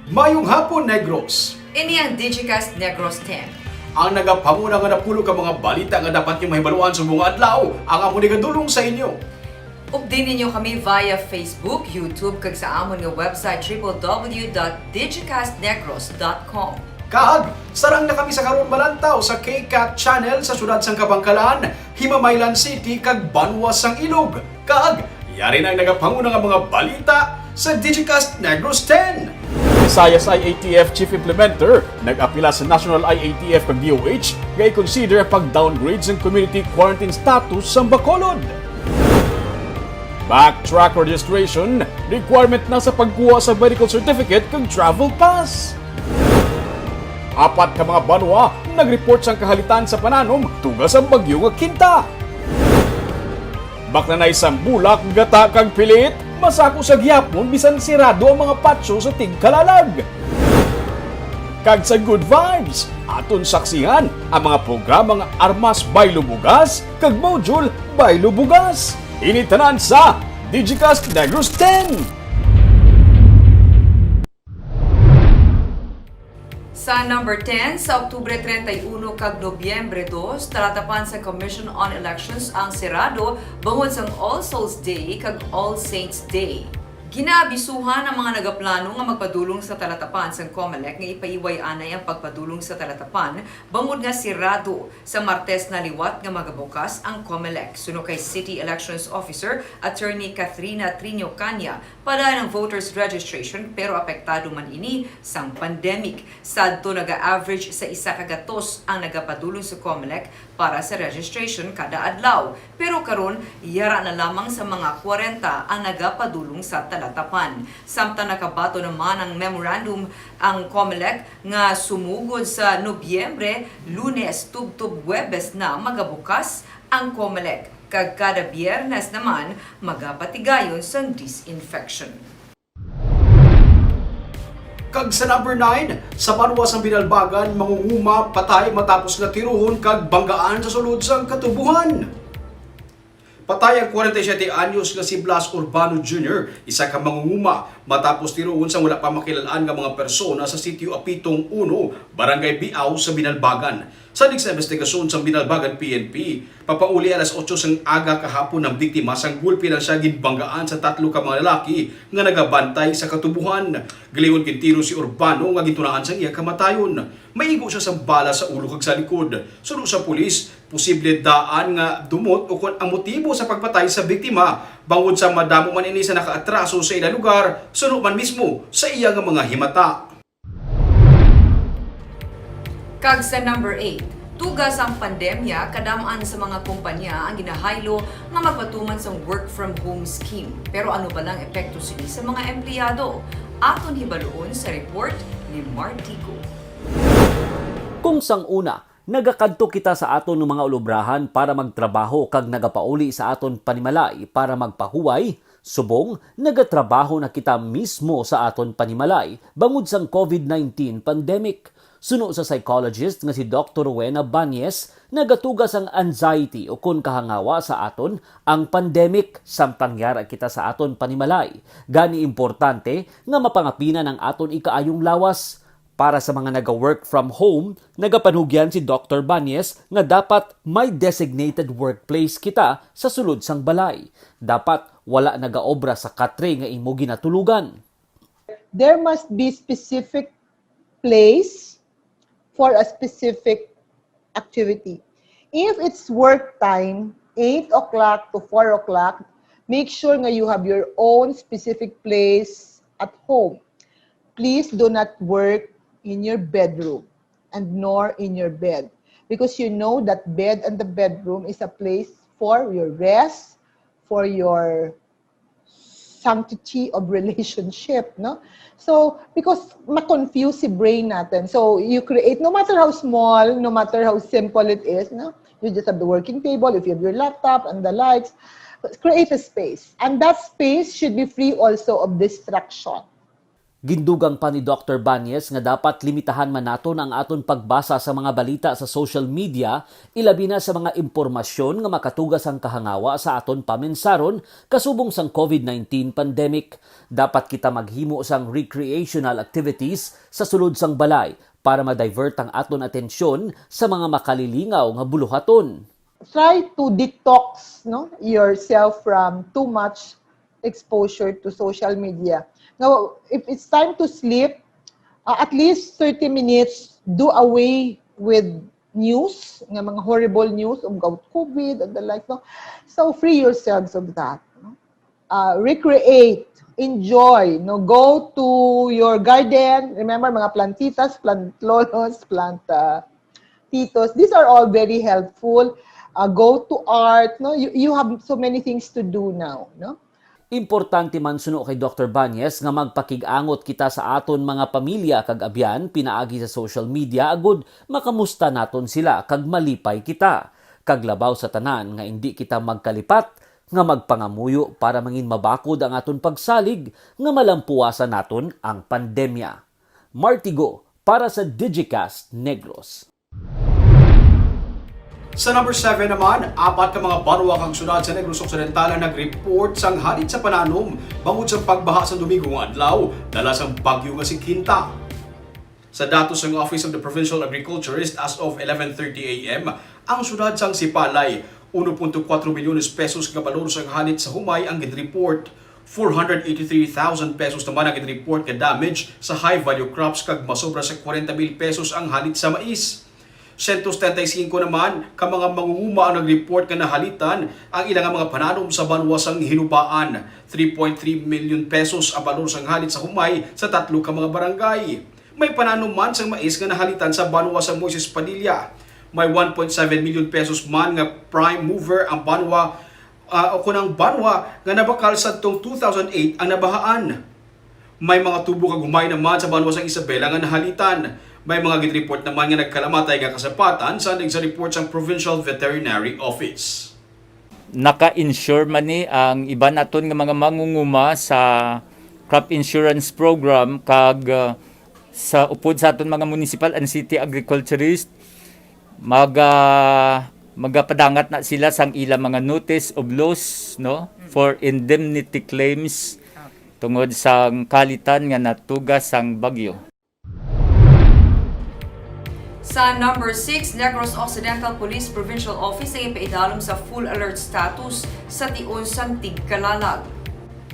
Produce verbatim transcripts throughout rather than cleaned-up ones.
Mayong hapon, Negros! Ini ang Digicast Negros ten. Ang nagapanguna nga napulo ka mga balita nga dapat niyo mahibaluan sa mga adlaw ang amo ni gadulong sa inyo. Update ninyo kami via Facebook, YouTube, kag sa amon nga website, triple W dot digicast negros dot com. Kag sarang na kami sa karon malantaw sa K cat channel sa siyudad sang Kabangkalan, Himamaylan City, kag Banwa sang Ilog. Kag yari na ang nagapanguna nga mga balita sa Digicast Negros ten. Visayas I A T F Chief Implementer nag-apila sa National I A T F kag D O H nga i-consider ang pag-downgrade sang community quarantine status sang Bacolod. Backtrack registration, requirement na sa pagkuha sa medical certificate kag travel pass. Apat ka mga banwa nag-report sang kahalitan sa pananom tuga sang bagyo nga Quinta. Baklanay sang bulak, gata kag pilit, masako sa gihapon bisan sirado ang mga patio sa tigkalalag. Kag sa good vibes, aton saksihan ang mga programa nga Armas Baylo Bugas kag Module Baylo Bugas. Ini tanan sa Digicast Negros ten. Sa number ten, sa Oktubre treinta y uno kag Nobyembre dos, talatapan sa Commission on Elections ang sirado bangod sang All Souls Day kag All Saints Day. Ginaabisuhan ang mga nagaplano nga magpadulong sa talatapan sang Comelec nga ipaiway anay ang pagpadulong sa talatapan bangod nga sirado sa Martes na liwat nga magabukas ang Comelec. Suno kay City Elections Officer Attorney Catherine Triño Caña, padayon ang voters registration, pero apektado man ini sang pandemic. Sadto naga-average sa isa ka gatos ang nagapadulong sa Comelec para sa registration kada adlaw. Pero karon, yara na lamang sa mga kwarenta ang nagapadulong sa talatapan. Samtang nakabaton naman ang memorandum ang Comelec nga sumugod sa Nobyembre, Lunes tubtob Huwebes na magabukas ang Comelec, kag kada Biyernes naman magapatigayon sang disinfection. Kag sa number nine, sa banwa sang Binalbagan, mangunguma patay matapos nga tirohon kag banggaan sa sulod sang katubuhan. Patay ang kwarenta y siyete anyos nga si Blas Urbano Junior, isa ka mangunguma, matapos tirohon sang wala pa makilal-an nga mga persona sa Sitio Apitong uno, Barangay Biao sa Binalbagan. Sa next investigasyon sang Binalbagan P N P, papauli alas otso sang aga kahapon ang biktima sang gulpi lang siya ginbanggaan sa tatlo ka mga lalaki nga nagabantay sa katubuhan. Gilingon gintiro si Urbano nga gintunaan sang iya kamatayon. Maigo siya sang bala sa ulo kag sa likod. Suno sa pulis, posible daan nga dumot ukon ang motibo sa pagpatay sa biktima, bangod sa madamo man ini sa nakaatraso sa ila lugar, suno man mismo sa iya nga mga himata. Kag sa number eight, tuga sang pandemya, kadam-an sa mga kumpanya ang ginahaylo nga magpatuman sang work from home scheme. Pero ano bala ang epekto sini sa mga empleyado? Aton hibaluon sa report ni Martico. Kung sang una, nagakadto kita sa aton nga mga ulobrahan para magtrabaho kag nagapauli sa aton panimalay para magpahuway, subong nagatrabaho na kita mismo sa aton panimalay bangod sang covid nineteen pandemic. Suno sa psychologist nga si Doktor Rowena Banyes, nagatuga sang anxiety ukon kahangawa sa aton ang pandemic samtang yara kita sa aton panimalay. Gani importante nga mapangapinan ang aton ikaayong lawas. Para sa mga naga-work from home, nagapanugyan si Doktor Banyes nga dapat may designated workplace kita sa sulod sang balay. Dapat wala nagaobra sa katre nga imo ginatulugan. There must be specific place for a specific activity. If it's work time, eight o'clock to four o'clock, make sure nga you have your own specific place at home. Please do not work in your bedroom and nor in your bed, because you know that bed and the bedroom is a place for your rest, for your sanctity of relationship, no? So, because ma-confuse si brain natin. So, you create, no matter how small, no matter how simple it is, no? You just have the working table, if you have your laptop and the likes, create a space. And that space should be free also of distraction. Gindugang pa ni Doktor Banyes nga dapat limitahan man naton ang aton pagbasa sa mga balita sa social media, ilabi na sa mga impormasyon nga makatuga sang kahangawa sa aton paminsaron kasubong sang covid nineteen pandemic. Dapat kita maghimo sang recreational activities sa sulod sang balay para ma-divert ang aton atensyon sa mga makalilingaw nga buluhaton. Try to detox, no, yourself from too much exposure to social media. Now, if it's time to sleep, uh, at least thirty minutes, do away with news, nga mga horrible news about covid and the like, no? So, free yourselves of that, no? Uh, recreate, enjoy, no? Go to your garden. Remember, mga plantitas, plant lolos, plant uh, titos. These are all very helpful. Uh, go to art, no? You, you have so many things to do now, no? Importante man suno kay Doktor Banyes nga magpakig-angot kita sa aton mga pamilya kag abyan pinaagi sa social media agud makamusta naton sila kag malipay kita. Kag labaw sa tanan nga indi kita magkalipat nga magpangamuyo para mangin mabakod ang aton pagsalig nga malampuwasan naton ang pandemya. Martigo para sa Digicast Negros. Sa number seven naman, apat ka mga banwa kag syudad sa Negros Occidental ang nag-report sang halit sa pananom bangod sa pagbaha sa Domingo nga adlaw, dala sang bagyo nga si Quinta. Sa datos sang Office of the Provincial Agriculturist, as of eleven thirty a m, ang syudad sang Sipalay, uno punto kuwatro milyones pesos nga balor sang halit sa humay ang gin-report. Four hundred eighty-three thousand pesos naman ang gin-report nga damage sa high-value crops kag masobra sa kwarenta mil pesos ang halit sa mais. Siyento setenta y singko naman ka mga mangunguma ang nag-report nga nahalitan ang ila nga mga pananom sa banwa sang Hinubaan. Three point three million pesos ang balor sang halit sa humay sa tatlo ka mga barangay. May pananom man sang mais nga nahalitan sa banwa sang Moises Padilla. May one point seven million pesos man nga prime mover ang banwa, ah, o kun ang banwa nga nabakal sadtong two thousand eight ang nabahaan. May mga tubo kag humay naman sa banwa sang Isabela nga nahalitan. May mga gin-report naman nga nagkalamatay nga kasapatan, salig sa report sang Provincial Veterinary Office. Naka-insure man ni ang iban naton nga mga mangunguma sa crop insurance program, kag, uh, sa upod sa aton mga municipal and city agriculturist, maga magapadangat na sila sang ila mga notice of loss, no, for indemnity claims tungod sang kalitan nga natuga sang bagyo. Sa number six, Negros Occidental Police Provincial Office ang ipaidalom sa full alert status sa tion sang tigkalalag.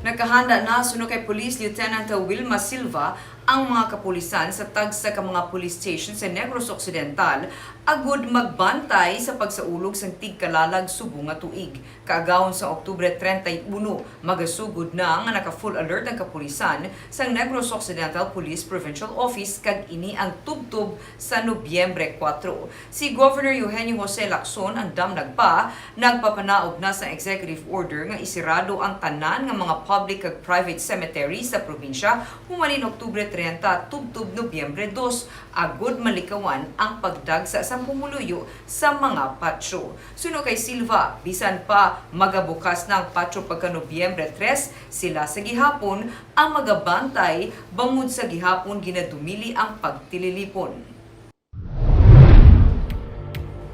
Nakahanda na suno kay Police Lieutenant Wilma Silva ang mga kapulisan sa tagsa ka mga police station sa Negros Occidental agud magbantay sa pagsaulog sang tigkalalag subong nga tuig. Kaagahon sa Oktubre treinta y uno, magasugod na nga naka-full alert ang kapulisan sang Negros Occidental Police Provincial Office, kag ini ang tubtob sa Nobyembre kuwatro. Si Governor Eugenio Jose Lacson ang damnag pa, nagpapanaog na sang executive order nga isirado ang tanan nga mga public kag private cemetery sa probinsya humalin Oktubre treinta tubtob Nobyembre dos, agud malikawan ang pagdagsa sang pumuluyo sa mga patio. Suno kay Silva, bisan pa magabukas na ang patio pagka Nobyembre tres, sila sa gihapon ang magabantay, bangod sa gihapon ginadumili ang pagtililipon.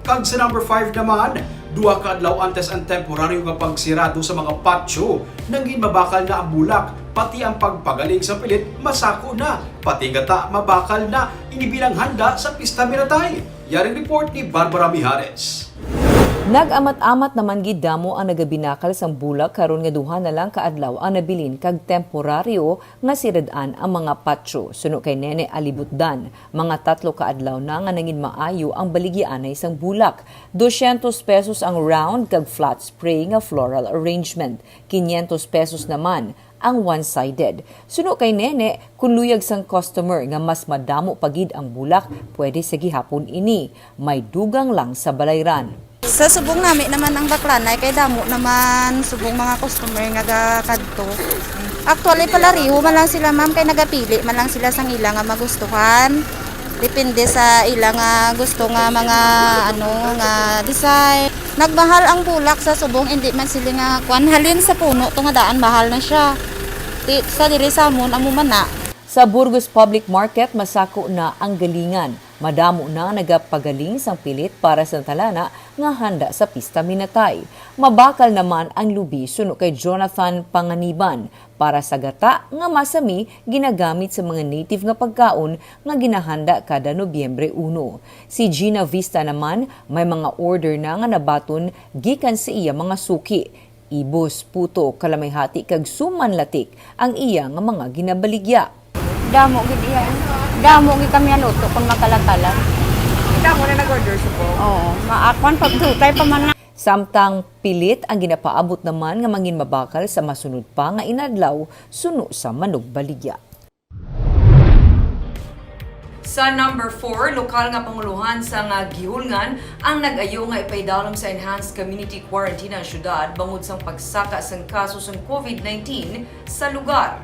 Kag sa number five naman, duha ka adlaw antes ang temporaryo nga pagsirado sa mga patio, nangin mabakal na ang bulak, pati ang pagpagaling sa pilit masako na, pati gata mabakal na, ini bilang handa sa Pista Miratay. Yaring report ni Barbara Mijares. Nag-amat-amat naman gid damo ang nagabinakal sang bulak karon nga duha na lang ka adlaw ang nabilin kag temporaryo nga sirad-an ang mga patio. Suno kay Nene Alibutdan, mga tatlo ka adlaw na nga nangin maayo ang baligyaanay sang bulak. Dosyentos pesos ang round kag flat spray nga floral arrangement. Kinyentos pesos naman ang one-sided. Suno kay Nene, kun luyag sang customer nga mas madamo pa gid ang bulak, pwede sa gihapon ini. May dugang lang sa balayran. Sa subong nami naman ang baklanay kay damo naman subong mga customer nga gakadto. Actually, palariho man lang sila, ma'am, kay nagapili man lang sila sang ila nga magustuhan. Depende sa ila nga gusto nga mga, ano, nga design. Nagmahal ang bulak sa subong, indi man sila nga kuan, halin sa puno to nga daan mahal na siya. Ti, sa diri sa amon, amo man na. Sa Burgos Public Market, masako na ang galingan. Madamo na nagapagaling sang pilit para sa talana nga handa sa Pista Minatay. Mabakal naman ang lubi suno kay Jonathan Panganiban para sa gata nga masami ginagamit sa mga native nga pagkaon nga ginahanda kada Nobyembre uno. Si Gina Vista naman may mga order na nga nabaton gikan sa iya mga suki. Ibos, puto, kalamay hati kag suman latik ang iya nga mga ginabaligya. Damo gid iya. Damo gid kami ang luto kung makala-kala. Damo na nag-order subong. Oo, maakuan pag tutay pa man na. Samtang pilit ang ginapaabot naman nga mangin mabakal sa masunod pa nga inadlaw suno sa manugbaligya. Sa number four, lokal nga pangulohan sa nga Gihulngan ang nag-ayo nga ipaidalom sa enhanced community quarantine ang syudad bangod sang pagsaka sang kaso sang covid nineteen sa lugar.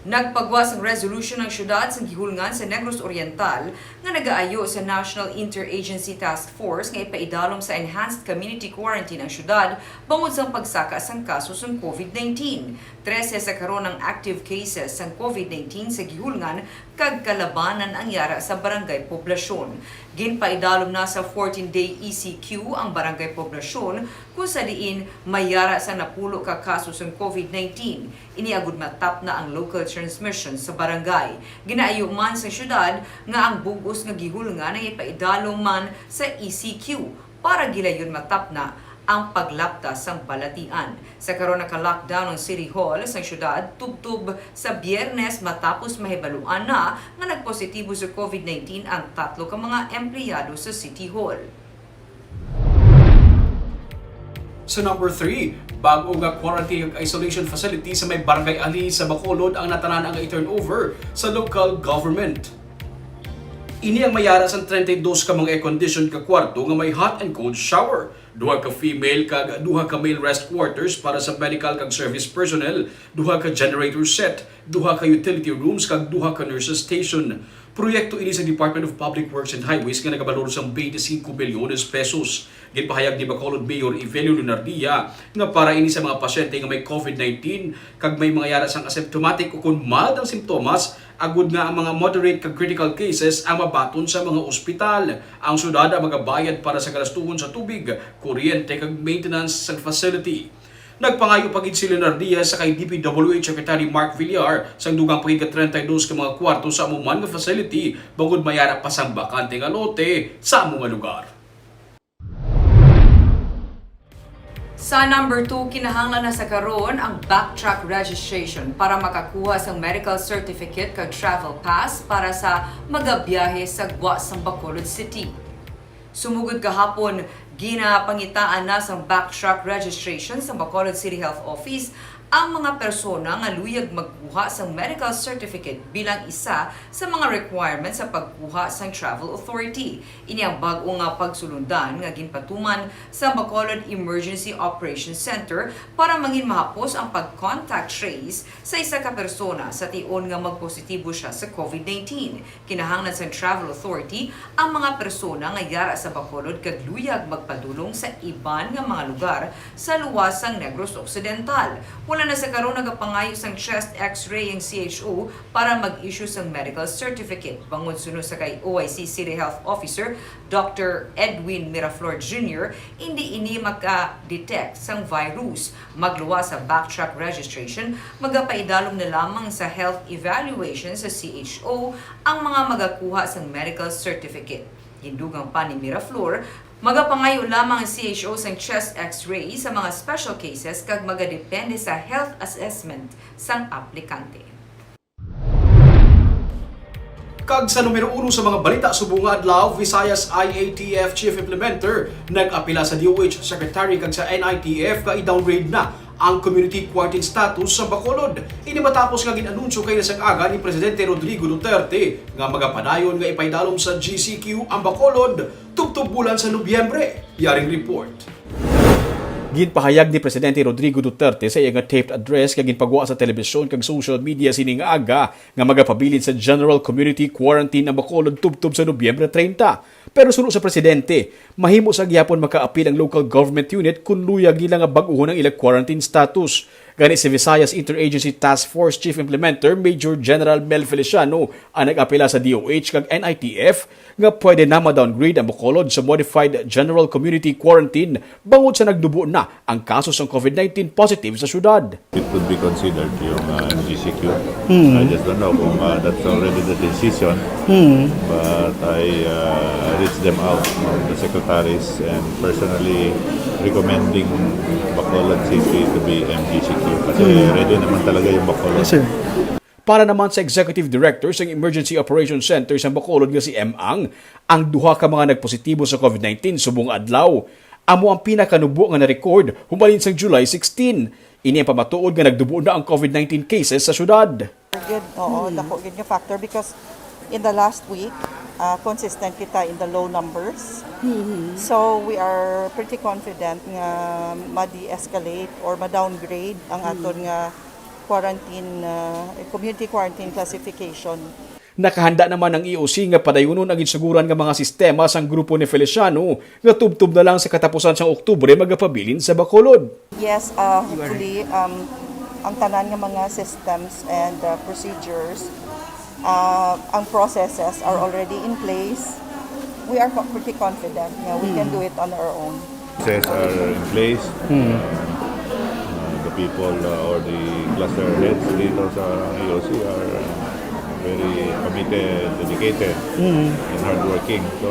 Nagpagwa sang resolution ang syudad sang Gihulngan sa Negros Oriental nga nagaayo sa National Interagency Task Force nga ipaidalom sa enhanced community quarantine ang syudad bangod sang pagsaka sang kaso sang covid nineteen. Trese sa karon ang active cases sang covid nineteen sa Gihulngan kag kalabanan ang yara sa Barangay Poblacion. Ginpaidalom na sa fourteen-day E C Q ang Barangay Poblacion, kung sa diin may yara sa napulo ka kaso sang covid nineteen. Ini agud matapna ang local transmission sa barangay. Ginaayo man sa syudad nga ang bug-os nga Gihulngan ang ipaidalom man sa E C Q para gilayon matapna ang paglapta sang balatian. Sa karon, naka-lockdown ang City Hall sang syudad tubtob sa Biyernes matapos mahibaluan na nga nagpositibo sa covid nineteen ang tatlo ka mga empleyado sa City Hall. Sa number three, bag-o nga quarantine ug isolation facility sa may Barangay Ali sa Bacolod ang natanan-an nga i-turnover sa local government. Ini ang may yara sang treinta y dos ka mga air-conditioned ka kwarto nga may hot and cold shower, duha ka female kag duha ka male rest quarters para sa medical kag service personnel, duha ka generator set, duha ka utility rooms, kag duha ka nurses station. Proyekto ini sa Department of Public Works and Highways nga nagabalor sang twenty-five milyones pesos. Ginpahayag ni Bacolod Mayor Evelio Leonardia nga para ini sa mga pasyente nga may covid nineteen kag may mga yara sang asymptomatic o kon mild ang simptomas, agud nga ang mga moderate kag critical cases ang mabaton sa mga ospital. Ang syudad ang magabayad para sa galastuhon sa tubig, kuryente kag maintenance sa facility. Nagpangayo pa gid si Leonardia sa kay D P W H Secretary Mark Villar sang dugang pa gid ka treinta y dos ka mga kwarto sa amo man nga facility bangod may ara pa sang bakante nga lote sa amo nga lugar. Sa number two, kinahanglan na sa karon ang backtrack registration para makakuha sang medical certificate kag travel pass para sa magabiyahe sa gwa sang Bacolod City. Sumugod kahapon, ginapangitaan na sang backtrack registration sa Bacolod City Health Office ang mga persona nga luyag magkuha sang medical certificate bilang isa sa mga requirements sa pagkuha sang travel authority. Ini ang bag-o nga pagsulundan nga ginpatuman sa Bacolod Emergency Operations Center para mangin mahapos ang pag-contact trace sa isa ka persona sa tion nga magpositibo siya sa covid nineteen. Kinahanglan sang travel authority ang mga persona nga yara sa Bacolod kag luyag magpadulong sa iban nga mga lugar sa luwas sang Negros Occidental. Wala na sa karon nagapangayo sang chest X-ray ang C H O para mag-issue sang medical certificate. Bangod suno sa kay O I C City Health Officer Doctor Edwin Miraflor Junior, indi ini maka-detect sang virus. Magluwas sa backtrack registration, magapaidalom na lamang sa health evaluation sa C H O ang mga magakuha sang medical certificate. Gindugang pa ni Miraflor, magapangayo lamang ang C H O sang chest X-ray sa mga special cases kag magadepende sa health assessment sang aplikante. Kag sa numero uno sa mga balita subong nga adlaw, Visayas I A T F Chief Implementer nag-apila sa D O H Secretary kag sa N I T F nga i-downgrade na ang community quarantine status sa Bacolod. Ini matapos nga gin-anunsyo kaina sang aga ni Presidente Rodrigo Duterte nga magapadayon nga ipaidalom sa G C Q ang Bacolod tubtob bulan sa Nobyembre. Yaring report. Ginpahayag ni Presidente Rodrigo Duterte sa iya nga taped address nga ginpagwa sa telebisyon kag social media sini nga aga nga magapabilin sa general community quarantine ang Bacolod tubtob sa Nobyembre treinta. Pero suno sa Presidente, mahimo sa gihapon makaapil ang local government unit kon luyag nila nga bag-uhon ang ila quarantine status. Gani si Visayas Interagency Task Force Chief Implementer Major General Mel Feliciano ang nag-apela sa D O H kag N I T F nga pwede na ma-downgrade ang Bacolod sa Modified General Community Quarantine bangod sa nagdubo na ang kaso sang COVID nineteen positive sa syudad. It could be considered yung, ah, M G C Q. Hmm. I just don't know kung, ah, that's already the decision. Hmm. But I, ah, reached them out, uh, the secretaries, and personally recommending Bacolod City to be M G C Q kasi Hmm. ready naman talaga yung Bacolod. Yes, sir. Para naman sa Executive Director sang Emergency Operations Center sa Bacolod nga si M. Ang, ang duha ka mga nagpositibo sa COVID nineteen subong adlaw amo ang pinakanubo nga na-record humalin sang July sixteen. Ini ang pamatuod nga nagdubo na ang COVID nineteen cases sa syudad. Good, oo, Hmm. dako gid nga factor because in the last week, ah, consistent kita in the low numbers. Hmm. So, we are pretty confident nga ma-de-escalate or ma-downgrade ang Hmm. aton nga quarantine, ah, community quarantine classification. Nakahanda naman ang E O C nga padayunon ang ginsuguran nga mga sistema sang grupo ni Feliciano nga tubtob na lang sa katapusan sang Oktubre magapabilin sa Bacolod. Yes, uh, hopefully, um, ang tanan nga mga systems and, uh, procedures, uh, ang processes are already in place. We are co-, pretty confident nga we can Hmm. do it on our own. Processes are in place. Hmm. Uh, the people, uh, or the cluster heads dito sa E O C are very committed, dedicated, Hmm. and hardworking. So,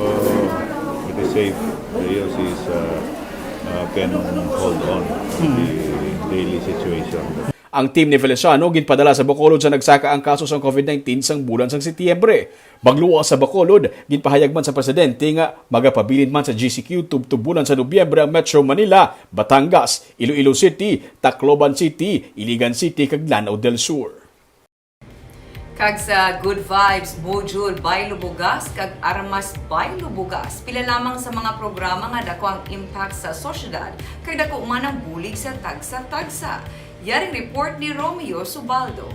it is safe. The E O C is, uh, uh, can hold on to Hmm. the daily situation. Ang team ni Feliciano ginpadala sa Bacolod sa nagsaka ang kaso sang COVID nineteen sang bulan sang Setyembre. Magluwas sa Bacolod, ginpahayag man sa presidente nga magapabilin man sa G C Q tubtob bulan sa Nobyembre ang Metro Manila, Batangas, Iloilo City, Tacloban City, Iligan City, kag Lanao del Sur. Kag sa Good Vibes Module Baylo Bugas kag Armas Baylo Bugas, pila lamang sa mga programa nga dako ang impact sa sosyedad kag dako man ang bulig sa tagsa-tagsa. Yari report ni Romeo Subaldo.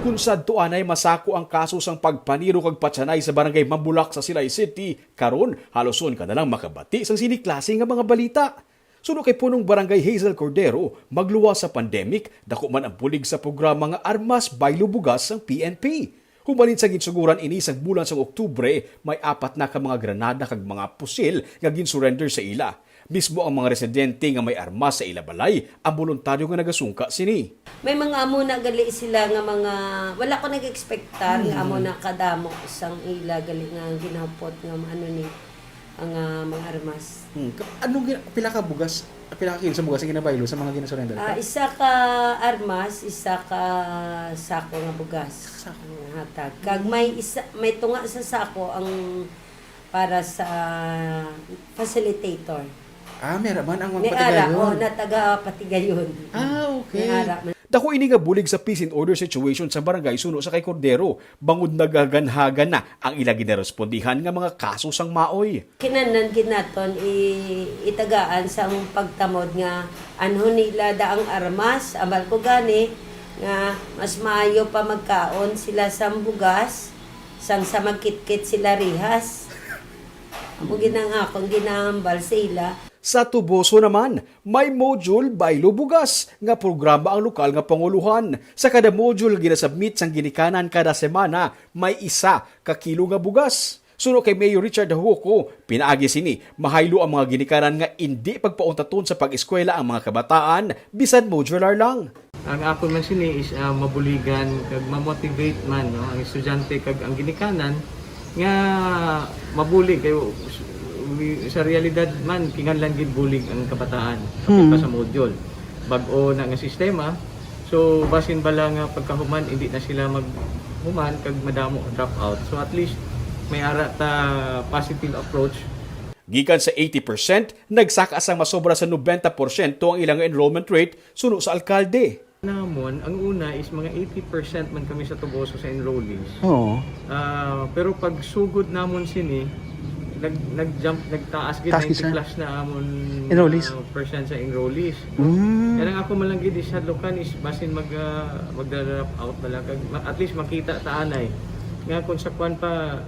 Kung sadto anay masako ang kaso sang pagpaniro kag patsanay sa Barangay Mambulak sa Silay City, karon halos wala ka na lang makabati sang sini klase nga mga balita. Suno kay Punong Barangay Hazel Cordero, magluwas sa pandemic, dako man ang bulig sa programa nga Armas Baylo Bugas sang P N P. Hubalin sa ginsuguran ini sang bulan sang Oktubre, may apat na ka mga granada kag mga pusil nga ginsurrender sa ila. Mismo ang mga residente nga may armas sa ila balay ang boluntaryo nga nagasungka sini. May mga amo na gali sila nga mga, wala ko nag-expectar nga amo Hmm. na kadamo sang ila gali nga ginahupot nga ano ni, ang, ah, mga armas. Hmm. Ka-, anong gina-, pila ka bugas, pila ka kilo sa bugas ang ginabaylo sa mga ginasurrender? Ah, isa ka armas, isa ka sako nga bugas. Isa ka sako. Ang hatag. Kag may isa, may tunga sa sako ang para sa facilitator. Ah, may ara man ang May ara, magpatigayon. Oh, na taga patigayon. Ah, okay. May ara man. Dako ini nga bulig sa peace and order situation sa barangay suno sa kay Cordero, bangod nagaganhagan na ang ila ginarespondihan nga mga kaso sang maoy. Kinahanglan gid naton i-, itagaan sang pagtamod nga anhon nila daang armas, ambal ko gani nga mas maayo pa magkaon sila sang bugas sang sa magkitkit sila rihas. Amo gid ang akon ginahambal sa ila. Sa Toboso naman, may module Baylo Bugas nga programa ang lokal nga pangulohan. Sa kada module nga ginasubmit sang ginikanan kada semana, may isa ka kilo nga bugas. Suno kay Mayor Richard Jajuco, pinaagi sini, mahaylo ang mga ginikanan nga indi pagpauntaton sa pag-eskwela ang mga kabataan, bisan modular lang. Ang akon man sini is, ah, mabuligan kag ma-motivate man, no, ang estudyante kag ang ginikanan nga mabulig kay sa realidad man kinahanglan gid bulig ang kabataan kapin pa Hmm. sa module. Bag-o na nga sistema, so basin bala nga pagkahuman hindi na sila maghuman kag madamo drop out. So at least may ara ta positive approach. Gikan sa eighty percent, nagsaka sang masobra sa nobenta porsyento ang ilang enrollment rate suno sa alkalde. Namon, ang una is mga eighty percent man kami sa Toboso sa enrollees. Oo. Ah, pero pag sugod namon sini, nag-, nag-jump, nagtaas gid, Taas gid ninety sa plus na amon, enrollees? Ah, percent sa enrollees. Mm. Kaya lang ako man lang gid is hadlukan is basin mag, ah, magda-drop out na lang. Kag ma-, at least makita ta anay nga kung sa kwan pa,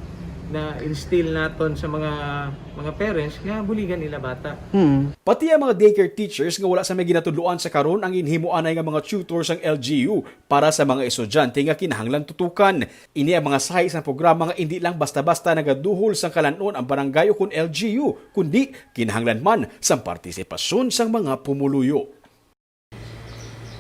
Na-instill naton sa mga mga parents nga buligan nila bata. Pati ang mga daycare teachers nga wala sa may ginatudloan sa karon ang ginhimo anay nga mga tutor sang L G U para sa mga estudyante nga kinahanglan tutukan. Ini ang mga sahi sang programa nga indi lang basta-basta nagaduhol sang kalan-on ang barangay o kun L G U, kundi kinahanglan man sang partisipasyon sang mga pumuluyo.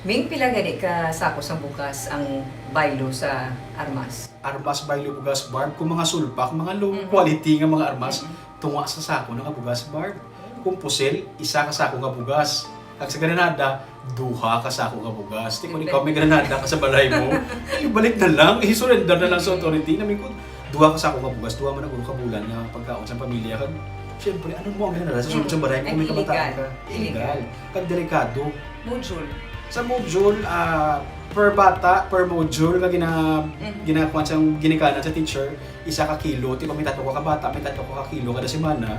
Ming, pila gani ka sako sang bugas ang baylo sa Armas? Armas, baylo, bugas, Barb, kung mga sulpak, mga low quality nga mga armas, tunga sa sako na nga bugas, Barb. Kung pusil, isa ka sako nga bugas. Kag sa granada, duha ka sako nga bugas. Ti kung ikaw may granada ka sa balay mo, ibalik na lang, i-surrender na lang sa authority. Namin ko, duha ka sako nga bugas, duha man ang ka bulan nga pagkaon sa pamilya. Kag, syempre, ano mo ang granada sa sulod sa balay mo kung may kabataan ka? Illegal. Kag delikado. Module. Sa module, ah, per bata, per module nga gina ginakuan sa ginikanan sa teacher, isa ka kilo. Ti kung may tatlo ka bata, may tatlo ka kilo kada semana.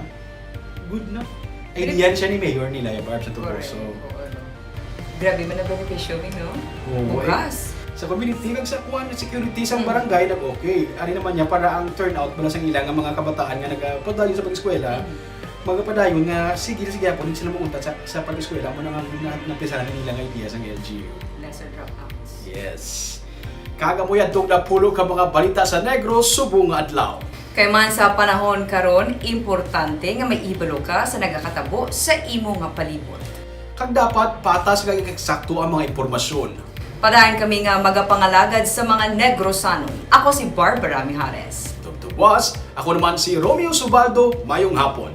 Good na. Idea siya ni Mayor nila, yung Barb, sa Tubuso. Oo, ano. Grabe man ang benepisyo, Ming, no? Oo, eh. Bugas. Sa community, kag sa kuan, security sa barangay, nag-okay. Ari naman niya, para ang turnout bala sang ilang mga kabataan nga nagapadayon sa pag-eskwela, magapadayon nga sige, sige, ako, di sila mauntat sa, sa pag-eskwela mo na nga na, napisahan nila nga idea sang L G U. Lesser dropouts. Yes. Kag amoy adtong napulo ka mga balita sa Negros subong nga adlaw. Kay man sa panahon karon, importante nga may ibalo ka sa nagakatabo sa imo nga palibot. Kag dapat patas kag eksakto ang mga impormasyon. Padayon kami nga magapangalagad sa mga Negrosanon. Ako si Barbara Mijares. Tubtubwas, ako naman si Romeo Subaldo. Mayong hapon.